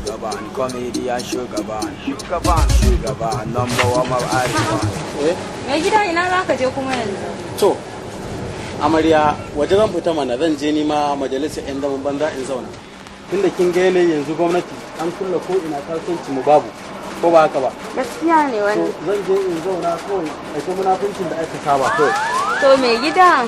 Shugaban, comedian shugaban, shugaban, shugaban, number one of Arewa. Eh. Mai gida, ina za ka je kuma yanzu? To, amarya, waje zan fita mana. Zan je nima majalisar 'yan zaman banza in zauna. Tunda kin ga yanayin yanzu, gwamnati an kulle ko ina, kasuwanci mu babu, ko ba haka ba? Gaskiya ne To, wani. zan je in zauna kawai a ta munafuncin da aka saba kawai. To mai gida,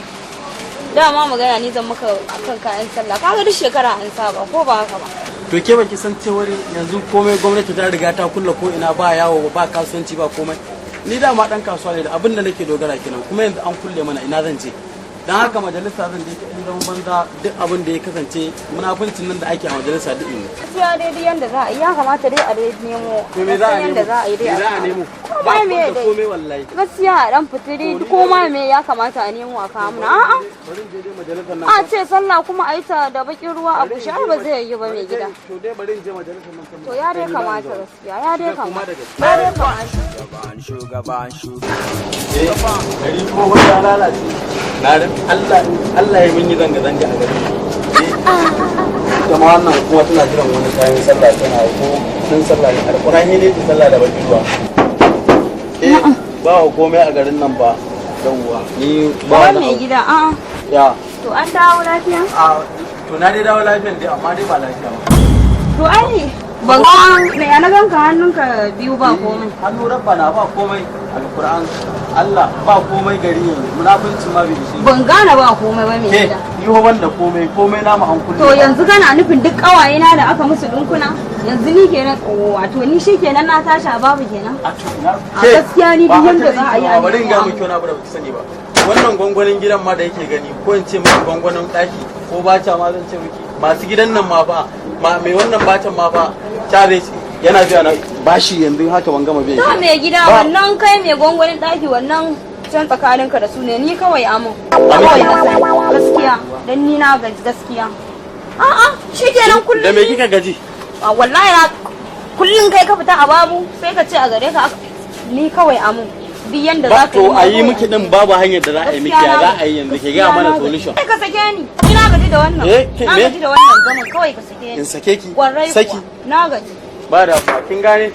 dama magana ni zan maka akan kayan sallah. Kaga duk shekara an saba, ko ba haka ba? To, ke baki san cewar yanzu komai gwamnati ta riga ta kulle ko ina, ba yawo ba, kasuwanci ba, komai. Ni dama dan kasuwa ne, da abin da nake dogara kenan, kuma yanzu an kulle mana, ina zan je? Dan haka majalisa zan je ta 'yan zaman banza, duk abin da ya kasance munafuncin nan da ake a majalisa duk in yi. Gaskiya dai duk yanda za a yi, ya kamata dai a dai nemo. To, me za a San nemo? yanda za a yi dai. Me za a nemo? Ko ma me ba dai. Komai wallahi. Gaskiya a dan fita dai, ko ma me ya kamata a nemo a kawo mana. A'a. Bari in je dai majalisar nan. A ce sallah kuma a yi ta da bakin ruwa a bushe, ai ba zai yi ba, mai gida. To dai bari in je majalisar nan. To, ya dai kamata gaskiya, ya dai Kuma kamata. da gaske. Ya dai kamata. Shugaban, shugaban, shugaban. Eh, gari ko ya lalace. Na Allah Allah ya mun yi zanga zanga a garin. Ita ma wannan kuma tana jiran wani kayan sallah, tana ko sun sallah ne, alƙur'ani ne ta sallah da bakin ruwa. Eh, ba wa komai a garin nan ba. Yawwa, ni ba Kamar wani mai abu. gida, a'a. Ya. To, an dawo lafiya? A to, na dai dawo lafiyan dai, amma dai ba lafiya ba. To ai ban ga me ya na ganka hannunka biyu ba komai. Hannu rabba na ba komai, alƙur'an Allah ba komai. Gari yanzu munafunci ma bai ishe. Ban gane ba komai ba, mai Ke gida. yi wa wanda komai komai namu an kulle. To yanzu kana nufin duk kawaye na da aka musu dinkuna yanzu ni kenan, wato ni shi kenan na tashi a babu kenan. A to ina A gaskiya ni duk yanda za a yi a bari in ga nemo. miki wani abu da baki sani ba. Wannan gwangwanin gidan ma da yake gani, ko in ce miki gwangwanin daki ko baca ma zan ce miki, masu gidan nan ma fa, ma mai wannan bacan ma fa Charles yana biya na bashi, yanzu haka ban gama biyan To shi. mai gida, wannan kai mai gwangwanin daki, wannan can tsakaninka da su ne. Ni kawai amin. Kawai na sani gaskiya, dan ni na gaji gaskiya. A'a, shikenan kullum. Da me kika gaji? A wallahi na kullum kai ka fita a babu, sai ka ce a gare ka ni kawai amin. Duk yanda za Ba ka to yi a yi miki din, babu hanyar da za a yi miki, ya za a yi yanzu? Ki ga mana solution. Kai ka sake ni, ina gaji da wannan. Eh, Na me? gaji da wannan zaman, kawai ka sake ni. In sake ki? Kwarai Saki. kuwa, na gaji. Ba da ba kin gane,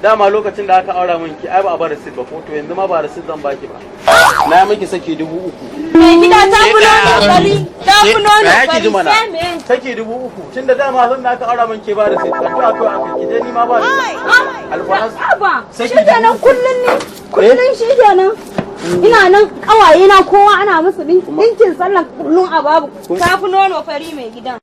dama lokacin da aka aura min ki ai ba a bar receipt ba ko? To yanzu ma ba receipt zan baki ba. Na miki saki 3000. Mai gida, ta fi nono fari, ta fi nono Ya ki ji fari mana. sai me? Saki 3000, tunda dama zan da aka aura min ke ba receipt, addu'a kawai aka ki je, ni ma ba receipt. Alfaras. Haba, Saki shi kenan 3000. kullun ne, kullun shi kenan. Ina nan kawaye na kowa ana musu dinkin sallan, kullun a babu. Ta fi nono fari, mai gidan.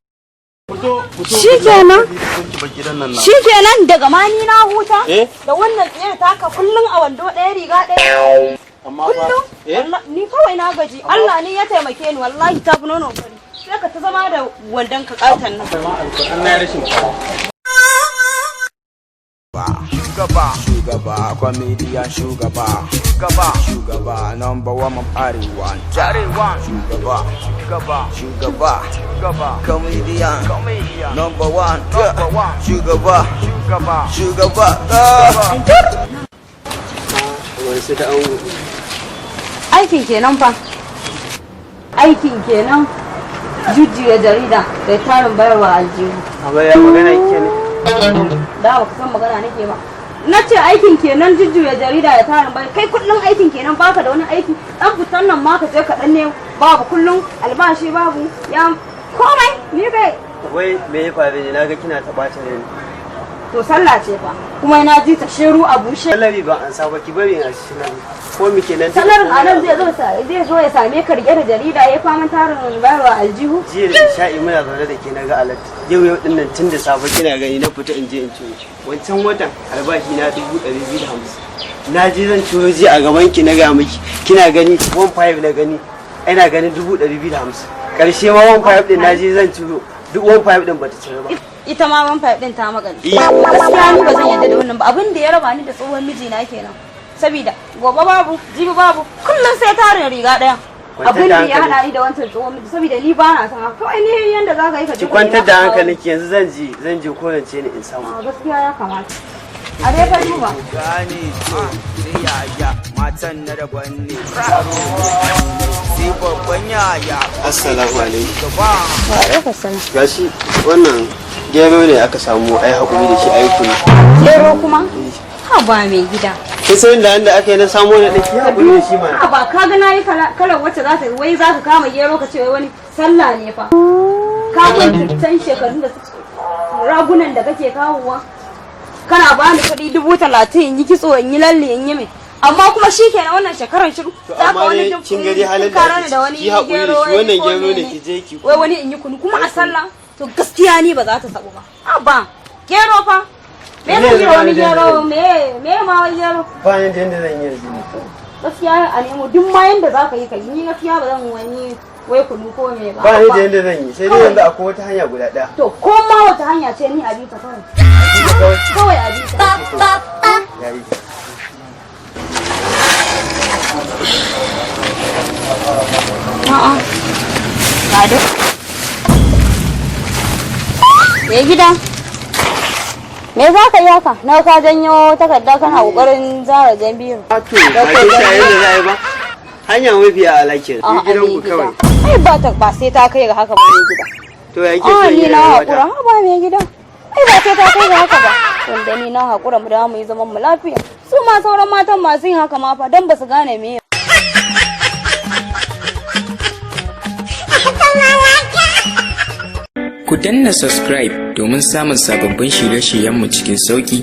Fito, fito. Shikenan. Ki bar gidan nan na. Shi kenan daga ma ni na huta. Eh? Da wannan tsayar taka kullun a wando ɗaya riga ɗaya. Amma fa Kullum. Eh? Ni kawai na gaji. Allah ne ya taimake ni, wallahi ta fi nono fari. Sai ka ta zama da wandon ka katan nan. Ma alquran na rashin. Shugaba, shugaba, comedian shugaba, shugaba, shugaba, number one of Arewa, Arewa, shugaba, shugaba, shugaba, shugaba, comedian, comedian, number one, number one, shugaba, shugaba, shugaba. Wani sai ta ango. Aikin kenan fa. Aikin kenan. Jujjuya jarida da tarin bayarwa aljihu. Amarya, magana kike ne? Da baka san magana nake ba. Na ce aikin kenan, jujjuya jarida da tarin bayar. Kai kullum aikin kenan, baka da wani aiki. Dan fitan nan ma ka je ka dan ne babu, kullum albashi babu ya komai ni kai. Wai me ya faru ne? Naga kina ta bata rai. To sallah ce fa, kuma na ji ta shiru a bushe. Salari ba an saba, ki bari in shi nan. Ko mi kenan? Salarin a nan zai zo ya same ka rike da jarida ya faman tarin bayarwa aljihu. Jiya da isha'i muna zaune da ke na ga alert. Yau yau din nan tun da safe kina gani na fita in je in ciwo. Wancan watan albashi na 250,000. Na je zan ciwo jiya a gaban ki na ga miki. Kina gani 15 na gani. Ina ganin 250,000. Karshe ma 15 din na je zan ciro. Duk 15 din bata ciro ba. Ita ma 15 din ta magana. Eh. Gaskiya ni ba zan yarda da wannan ba. Abin da ya raba ni da tsohon mijina kenan. Saboda gobe babu, jibi babu, kullum sai tarin riga daya. Kwantar Abin da da ya hankali. hada ni da wancan tsohon miji, saboda ni ba na son haka. Kawai ni yanda za ka yi ka je Ki ka kwantar nema da ka kawo. hankalinki, yanzu zan je korance ni in samu. A gaskiya ya kamata a dai fa duba. Gane to sai yaya matan na daban ne, sai babban yaya. Assalamu alaikum. Shugaba. Wa alaikum salam. Gashi wannan. Gero ne aka samu, ai hakuri da shi, ai kunu. Gero kuma? Ha ba, mai gida. Kin san da inda aka yi na samu na ɗaki, hakuri da shi mana. Ha ba, ka ga nayi kalar wacce za ta wai za ka kama gero ka ce wai wani sallah ne fa. Ka kun shekarun da ragunan da kake kawowa. Kana ba ni kuɗi 30,000 in yi kitso, in yi lalle, in yi mai. Amma kuma shi kenan, wannan shekaran shiru. To Za ka amma wani dai kin ga dai halin da tunkara ake ni da wani ciki, ki haƙuri da gero shi, wannan ko gero ne, mene. ki je ki Wai wani in yi kunu kuma a sallah? To gaskiya ni ba za ta sabu ba. Abba, gero fa. Me Ni zan yi yanzu da wani ba ni da gero? yanda Me ma wani gero? Ba ni da yanda zan yi yanzu ne. Gaskiya a nemo duk ma yanda za ka yi ka yi, ni gaskiya ba zan wani wai kunu ko me ba. Ba ni da yanda zan yi, sai dai yanzu akwai wata hanya guda ɗaya. To ko ma wata hanya ce, ni a bi ta kawai. Kawai a bi ta. Yayi. A'a. Lado. Me gida? Me za ka yi haka? Na ka janyo takarda kana kokarin zara jan biyu. A to ba dai sai yanda za a yi ba. Hanya mafi ala kenan. A'a, Gidan mai ku gida. kawai. Ai ba ta ba sai ta kai ga haka ba, mai gida. To ya kike A son ni yi na rayuwata? haƙura, ha ba, mai gida. Ai ba sai ta kai ga haka ba. Wanda ni na haƙura, mu da mu yi zaman mu lafiya. Su ma sauran matan masu yin haka ma fa dan ba su gane me. Ku danna subscribe domin samun sababbin shirye-shiryenmu cikin sauƙi.